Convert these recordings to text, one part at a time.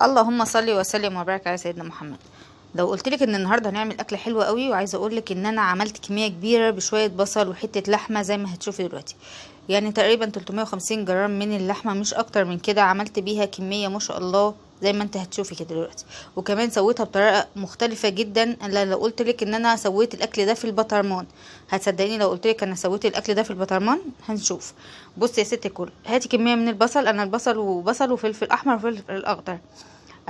اللهم صل وسلم وبارك على سيدنا محمد. لو قلت لك ان النهارده هنعمل اكله حلوة قوي، وعايزه اقول لك ان انا عملت كمية كبيرة بشوية بصل وحتة لحمه زي ما هتشوفي دلوقتي، يعني تقريبا 350 جرام من اللحمة، مش اكتر من كده. عملت بيها كمية ما شاء الله زي ما انت هتشوفي كده دلوقتي، وكمان سويتها بطريقة مختلفة جدا. انا لو قلت لك ان انا سويت الاكل ده في البطرمان هتصدقيني؟ لو قلت لك انا سويت الاكل ده في البطرمان هنشوف. بصي يا ست الكل، هاتي كمية من البصل. انا البصل وبصل وفلفل احمر وفلفل اخضر.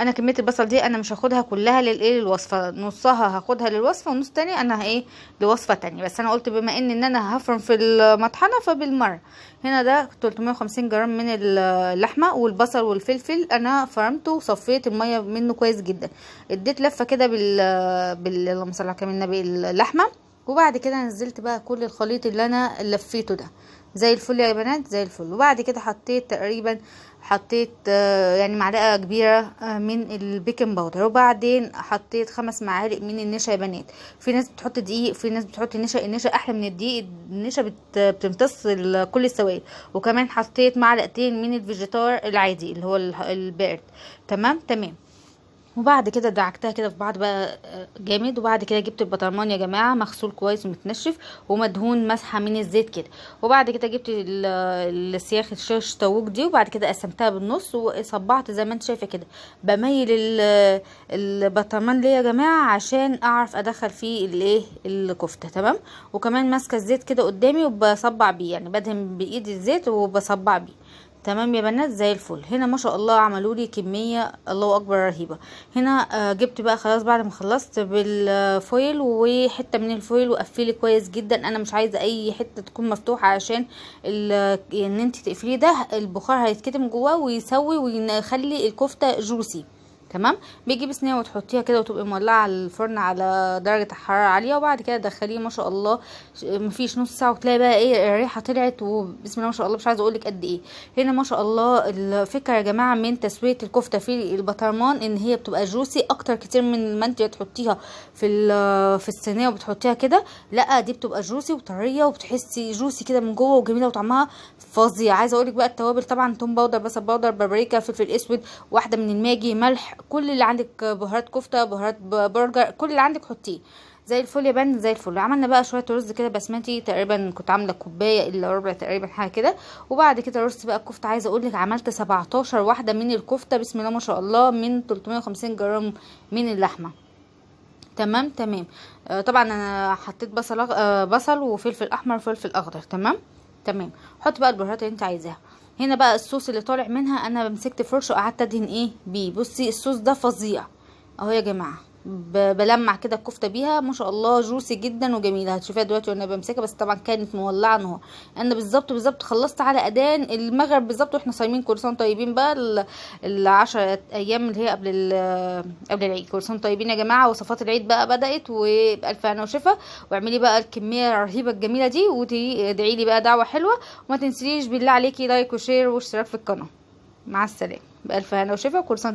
انا كمية البصل دي انا مش هاخدها كلها للايه للوصفه، نصها هاخدها للوصفه ونص تاني انا ايه لوصفه تانية. بس انا قلت بما ان انا هفرم في المطحنه فبالمره. هنا ده 350 جرام من اللحمة والبصل والفلفل، انا فرمته وصفيت المية منه كويس جدا. اديت لفه كده بال اللهم صل على النبي اللحمة، وبعد كده نزلت بقى كل الخليط اللي انا لفيته ده زي الفل يا بنات، زي الفل. وبعد كده حطيت تقريبا يعني معلقه كبيرة من ال baking powder، وبعدين حطيت 5 معالق من النشا يا بنات. في ناس بتحط دقيق، في ناس بتحط نشا، النشا احلى من الدقيق، النشا بتمتص كل السوائل. وكمان حطيت معلقتين من الفيجيتار العادي اللي هو البارد. تمام تمام. وبعد كده دعكتها كده في بعض بقى جامد. وبعد كده جبت البطرمان يا جماعة مغسول كويس ومتنشف ومدهون مسحه من الزيت كده. وبعد كده جبت السياخ الشاش طاووق دي، وبعد كده قسمتها بالنص وصبعت زي ما انت شايفه كده. بميل البطرمان ليه يا جماعة عشان اعرف ادخل فيه الايه الكفتة. تمام. وكمان ماسكه الزيت كده قدامي وبصبع بيه، يعني بدهن بايدي الزيت وبصبع بيه. تمام يا بنات زي الفل. هنا ما شاء الله عملوا لي كمية الله اكبر رهيبة. هنا جبت بقى خلاص بعد ما خلصت بال foil وحتة من ال foil وقفلي كويس جدا. انا مش عايزه اي حتة تكون مفتوحة عشان ان انت تقفليه ده البخار هيتكتم جواه ويسوي ويخلي الكفتة juicy. تمام. بيجيب صينية وتحطيها كده وتبقي مولعه على الفرن على درجه حرارة عالية، وبعد كده تدخليه ما شاء الله مفيش نص ساعة وتلاقي بقى ايه الريحة طلعت، وبسم الله ما شاء الله مش عايزه اقول لك قد ايه. هنا ما شاء الله الفكرة يا جماعة من تسويه الكفتة في البطرمان ان هي بتبقى juicy اكتر كتير من ما انت تحطيها في الصينية وبتحطيها كده. لا دي بتبقى juicy وطريه وبتحسي juicy كده من جوه وجميلة وطعمها فظيع. عايزه اقول لك بقى التوابل طبعا توم powder، بصل powder، بابريكا، فلفل اسود، واحدة من الماجي، ملح، كل اللي عندك، بهارات كفته، بهارات برجر، كل اللي عندك حطيه زي الفل يا بنات زي الفل. عملنا بقى شوية رز كده بسمتي، تقريبا كنت عامله كوباية الا ربع تقريبا حاجة كده. وبعد كده رز بقى الكفتة، عايزه اقول لك عملت 17 واحدة من الكفتة بسم الله ما شاء الله من 350 جرام من اللحمة. تمام تمام. طبعا انا حطيت بصل وفلفل احمر وفلفل اخضر. تمام تمام. حط بقى البهارات اللي انت عايزاها. هنا بقى الصوص اللي طالع منها انا مسكت فرشه وقعدت ادهن ايه بيه. بصي الصوص ده فظيع اهو يا جماعة، بلمع كده الكفتة بيها ما شاء الله juicy جدا وجميلة. هتشوفيها دلوقتي وانا بمسكها، بس طبعا كانت مولعه نار. انا بالظبط بالظبط خلصت على اذان المغرب بالظبط واحنا صايمين. كل سنة طيبين بقى ال10 ايام اللي هي قبل العيد. كل سنة طيبين يا جماعة. وصفات العيد بقى بدات، وبالف هنا وشفا. واعملي بقى الكمية الرهيبة الجميلة دي وتدعي لي بقى دعوه حلوة، وما تنسيش بالله عليكي like و share واشتراك في القناة. مع السلامة، بالف هنا وشفا، وكل سنة.